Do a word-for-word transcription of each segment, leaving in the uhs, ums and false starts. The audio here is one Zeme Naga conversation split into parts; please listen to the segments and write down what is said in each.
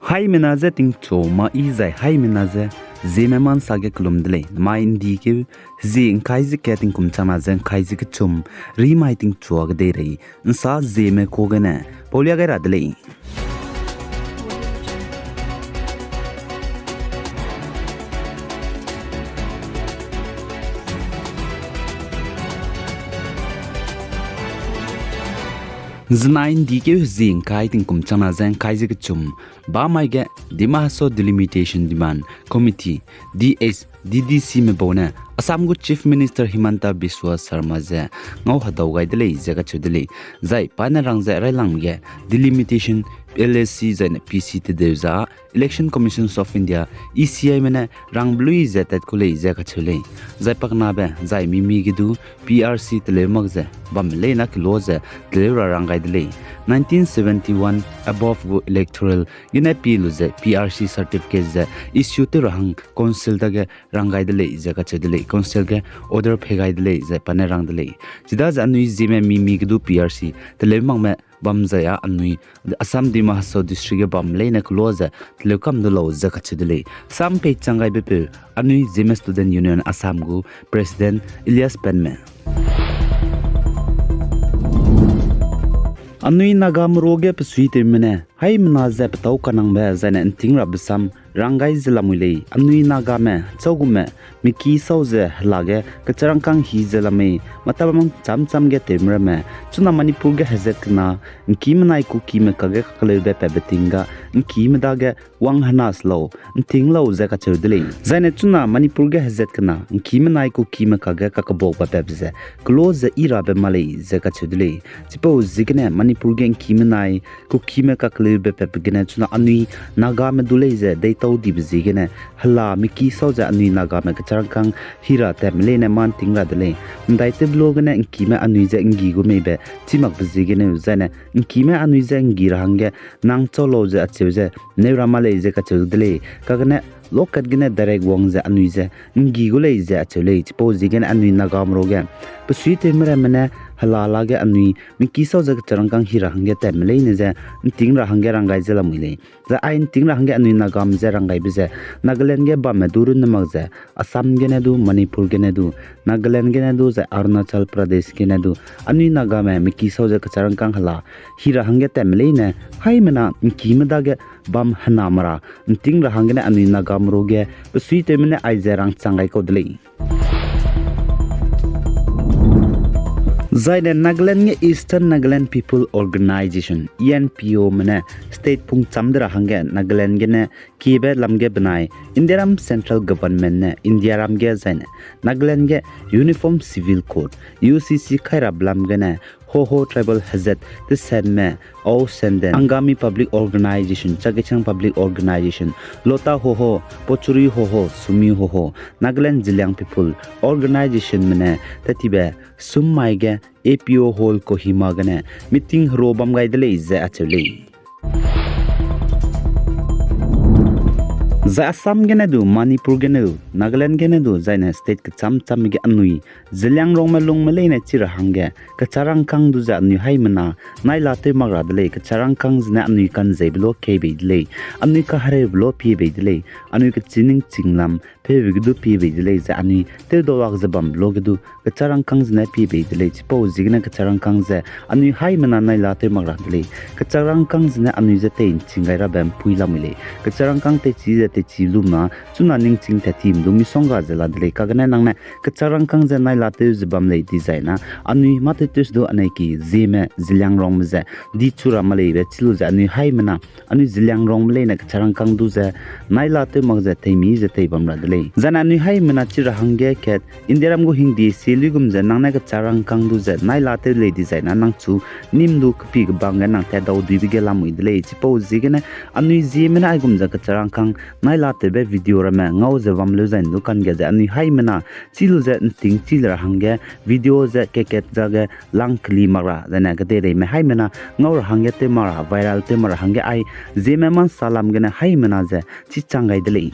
Haimena ze tingchu ma i zai haimena ze Zeme ma nsa ge kelum de lei. Mai ndi keu hezie ngkai ze kat tingkum changna ze ngkai ze kechum, rimai tingchua kedeirei nsa Zeme ku gene paulia gai ra de lei. Zenai ndi keu hezie ngkai tingkum changna ze ngkai ze kechum, bamai ge Dima Hasao Delimitation Demand Committee, D H D D C me bau ne Assam gu Chief Minister Himanta Biswa Sarma ze ngau hedau gai de lei ze kacheu de lei. Zai pa ne rang ze railangme ge delimitation, L A C zai ne P C tedeu za Election Commission of India, E C I me ne rang belui ze tat ku lei ze kacheu lei. Zai pakenabe zai mimi ge du P R C teleu mak ze bamme leina kelo ze teleu ra rang gai de lei. Nineteen seventy-one above gu electoral gene pie lu ze P R C certificate ze issue tew ra hang council dage rang gai de lei ze kacheu de lei. Council ge order pei gai de lei ze pa ne rang de lei. Chidaze anui Zeme mimi ge du P R C teleu makme bam zai a anui Assam Dima Hasao District ge bam leine kelo ze teleu kam du lau ze kacheu de lei. Sam pei chang gaibe peu anui Zeme Student Union Assam gu President Elias Penme. Anui Naga meru ge pesuitewme ne haimena ze petâu kanangbe zai ne nting rabe sam rang gai ze lamui lei. Anui Nagame châugume miki sau ze hela ge kecharangkâng hi ze lamei, matabam cham cham ge tewme ramme, chuna Manipur ge hezat kena ngkime nai Kukime kage kakeleube patbe ting ga ngkime dage wang hena se lau, nting lau ze kacheu de lei. Zai ne chuna Manipur ge hezat kena ngkime nai Kukime kage kakebakbe patbe ze kelo ze yi rabe ma lei ze kacheu de lei. Chipau ziegene Manipur ge ngkime nai Kukime kakeleube patbe gene chuna anui Nagame du lei ze deitau dibe ziegene hela miki sau ze anui Nagame kecharangkâng hi ra tatme leine mâ nting ra de lei. Ndaitewbe lu gene ngkime anui ze nggi gu meibe chî makbe ziegeneu zai ne ngkime anui je nggi ra hangge nang chau lau ze acheu ze neu ra ma lei ze kacheu de lei. Kagene lokat gene direct wang ze anui je nggi gu lei ze acheu lei. Chipau ziegene anui Nagame ruge pesuitewme ramme ne hela lage anui miki sau ze kecharangkâng hi ra hangge tatme leine je nting ra hangge rang gai ze lamui lei. Zai ai nting ra hangge anui Nagame je rang gaibe ze Nagaland ge bamme du runne mak ze Assam gene du, Manipur gene du, Nagaland gene du, zai Arunachal Pradesh gene du, anui Nagame miki sau ze kecharangkâng hela hi ra hangge tatme leine haimena ngkime dage bam hena mara nting ra hanggene anui Nagame ruge pesuitewme ne aize rangchang gai kau de lei. Zaine Nagaland ge Eastern Nagaland People Organisation, E N P O me ne state pungcham de ra hangge Nagaland gene kiebe lam ge benai Indiaram Central Government ne Indiaram ge zaine Nagaland ge Uniform Civil Code, U C C kai rabe lam gene Hoho Tribal Hezat, Tesenme, Ao Senden, Angami Public Organisation, Chakechang Public Organisation, Lota Hoho, Pochuri Hoho, Sumi Hoho, Nagaland Zeliang People Organisation me ne tetibe summai ge A P O Hall Kohima gene meeting hero bam gai de lei ze acheu lei. Zai Assam gene du, Manipur gene du, Nagaland gene du, zaine state kecham cham ge anui Zeliangrongme lungme leine chi ra hangge kecharangkâng du ze anui haimena nai la tew mak ra de lei. Kecharangkâng zene anui kanzeibe lo kei bei de lei, anui kahereube lo pie bei de lei, anui kechiningching lam peube ge du pie bei de lei, ze anui tewdau lak ze bambe lo ge du kecharangkâng zene pie bei de lei. Chipau ziegene kecharangkâng ze anui haimena nai la tew mak ra de lei. Kecharangkâng zene anui je tei nching gai rabe mpui lamui lei. Kecharangkâng teichi ze teichi lu ma chuna ningching tat ti du misongga ze la de lei. Kagene nang ne kecharangkâng ze nai la tew ze bam lei dizai na, anui mâ tew tew se du anai ki Zeme Zeliangrongme ze di chu ra ma leibe chi lu ze anui haimena anui Zeliangrongme leine kecharangkâng du ze nai la tew mak ze teimi ze tei bam ra de lei. Zaine anui haimena chi ra hangge kat Indiaram gu hingde sie luigum ze nang ne kecharangkâng du ze nai la tew lei dizai na nang chu nîm du kepie kebang ge nang tat dau duibe ge lamui de lei. Chipau ziegene anui Zeme ne aigum ze kecharangkâng nai la tewbe video ramme ngau ze bam leu zai du kangge ze anui haimena chi lu ze nting chi le ra hangge video ze kat kat zage lang keli mak ra, zaine kedeireime haimena ngau ra hangge tew mak ra, viral tew mak ra hangge ai Zeme ma nsa lam gene haimena ze chi chang gai de lei.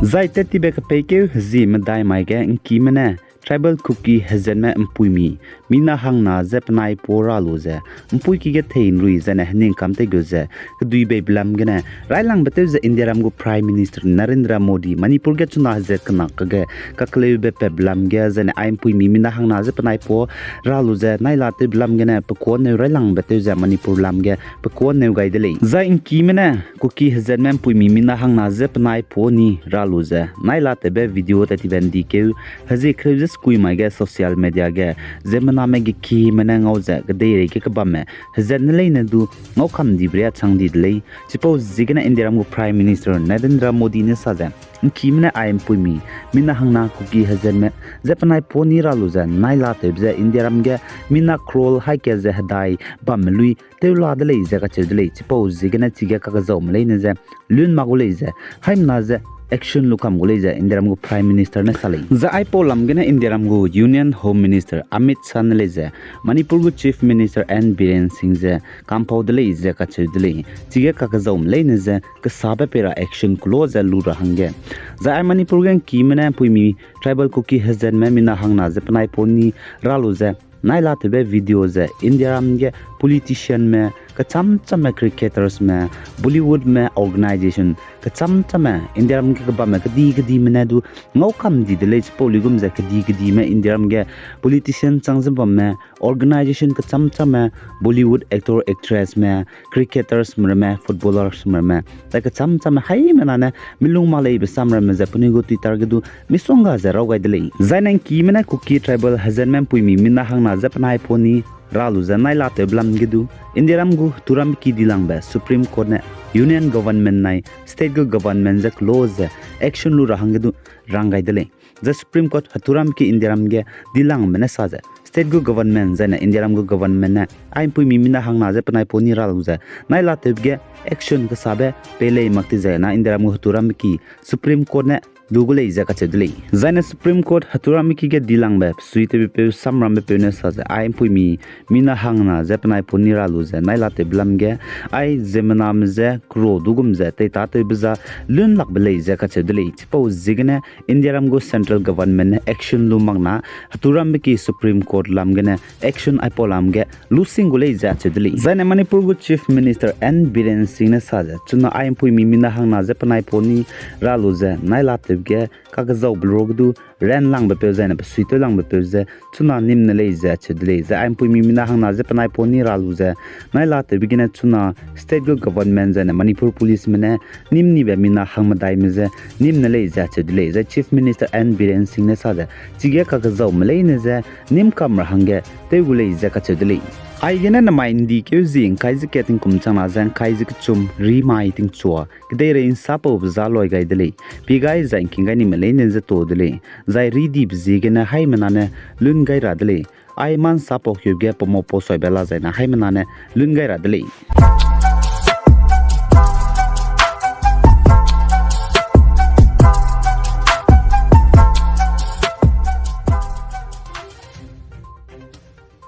Zai tet tibe kepeikeu hezie medai mai ge ngkime ne Tribal Kuki Hezatme mpuimi mina hangna ze penai pa ra lu ze, ’mpuiki ge thei ’nrui zaine hening kam tei gu ze, kedui beibe lam gene, railangbe tew ze Indiaram gu Prime Minister Narendra Modi Manipur ge chuna hezat kena kage, kakleube pebe lam ge zaine ai ’mpuimi mina hangna ze penai pa ra lu ze, naila tewbe lam gene, pekuâ neu railangbe tew ze Manipur lam ge, pekuâ neu gai de lei. Zai ’ngkime ne, Kuki hezatme ’mpuimi mina hangna ze penai pa ni ra lu ze, naila tewbe video tat tibe ’ndi keu, hezie kereu ze sekui mai ge social media ge, ziemmename gekime ne ngau ze, kedeirei ge kebamme, hezat ne leine du, ngau kam dibe ria chang di de lei. Chipau ziegene Indiaram gu Prime Minister Narendra Modi ne sa ze, ’ngkime ne ai ’mpuimi, mina hangna Kuki hezatme, ze penai pa ni ra lu ze, naila tewbe ze Indiaram ge, mina crore haika ze hedai, bamme lui, tew la de lei ze kacheu de lei, chipau ziegene chige kakezaume leine ze, lun mak gu lei ze, haimena ze, action lu kam gu lei ze, Indiaram gu Prime Minister ne sa lei. Zai aipau lam gene Indiaram gu Union Home Minister Amit Shah ne lei ze, Manipur gu Chief Minister N Biren Singh ze, kampau de lei ze kacheu de lei, chige kakezaume leine ze, kesabe pei ra action kulo ze lu ra hangge. Zai ai Manipur ge ’ngkime ne ’mpuimi tribal Kuki hezatme mina hangna ze penai pa ni ra lu ze, naila tewbe video ze Indiaram ge politicianme, kecham chamme cricketers me, Bollywoodme organization, kecham chamme Indiaram ge kebamme kedi kedime ne du ngau kam di de lei chipau luigum ze kedi kedime Indiaram ge politician chang ze bamme, organization kecham chamme, Bollywood actor actressme, cricketersme ramme, footballersme ramme, zai kecham chamme haimena ne, milung mak leibe sam ramme ze penui gu Twitter ge du, misongga ze raw gai de lei. Zaine ’ngkime ne Kuki tribal hezatme ’mpuimi mina hangna ze penai pa ni, ra lu ze naila tewbe lam ge du, Indiaram gu heturambe ki dilangbe Supreme Court ne, Union Government nai, State gu Government ze close ze, action lu ra hangge du, rang gai de lei. Zai Supreme Court heturambe ki Indiaram ge, dilangme ne sa ze, State gu Government zaine Indiaram gu Government ne, ai ’mpuimi mina hangna ze penai pa ni ra lu ze, naila tewbe ge, action kesabe, pei lei mak ti zaine Indiaram gu heturambe ki, Supreme Court ne, lu gu lei ze kacheu de lei. Zaine Supreme Court heturambe ki ge dilangbe, pesui tewbe peu samrambe peu ne sa ze, ai ’mpuimi, mina hangna ze penai pa ni ra lu ze, naila tewbe lam ge, ai ziemmename ze, kero du gum ze, teita tewbe za, lun lakbe lei ze kacheu de lei. Chipau ziegene, Indiaram gu Central Government ne action lu mak na, heturambe ki Supreme Court lam gene, action aipau lam ge, lu sing gu lei ze acheu de lei. Zaine Manipur gu Chief Minister N Biren Singh ne sa ze, chuna ai ’mpuimi mina hangna ze penai pa ni ra lu ze, naila tewbe ge, kakezaube lu ge du, ranlangbe peu zaine pesui tewlangbe peu ze, chuna nîm ne lei ze acheu de lei. Zai ai ’mpuimi mina hangna ze penai pa ni ra lu ze, naila tewbe gene chuna State gu Government zaine Manipur Policeme ne, nîm nibe mina hangmedaime ze, nîm ne lei ze acheu de lei. Zai Chief Minister N Biren Singh ne sa ze, chige kakezaume leine ze, nîm kam ra hangge, tew gu lei ze kacheu de lei. Aigene namai ’ndi keu zi ’ngkai ze kat tingkum changna ze ’ngkai ze kechum rimai tingchua, kedeirei ’nsapaube za loi gai de lei. Pi gai zai ’ngking gai nime leine ze to de lei. Zai ridibe ziegene haimena ne lun gai ra de lei. Ai ma ’nsapau keu ge pemau pau suaibe la zaine haimena ne lun gai ra de lei.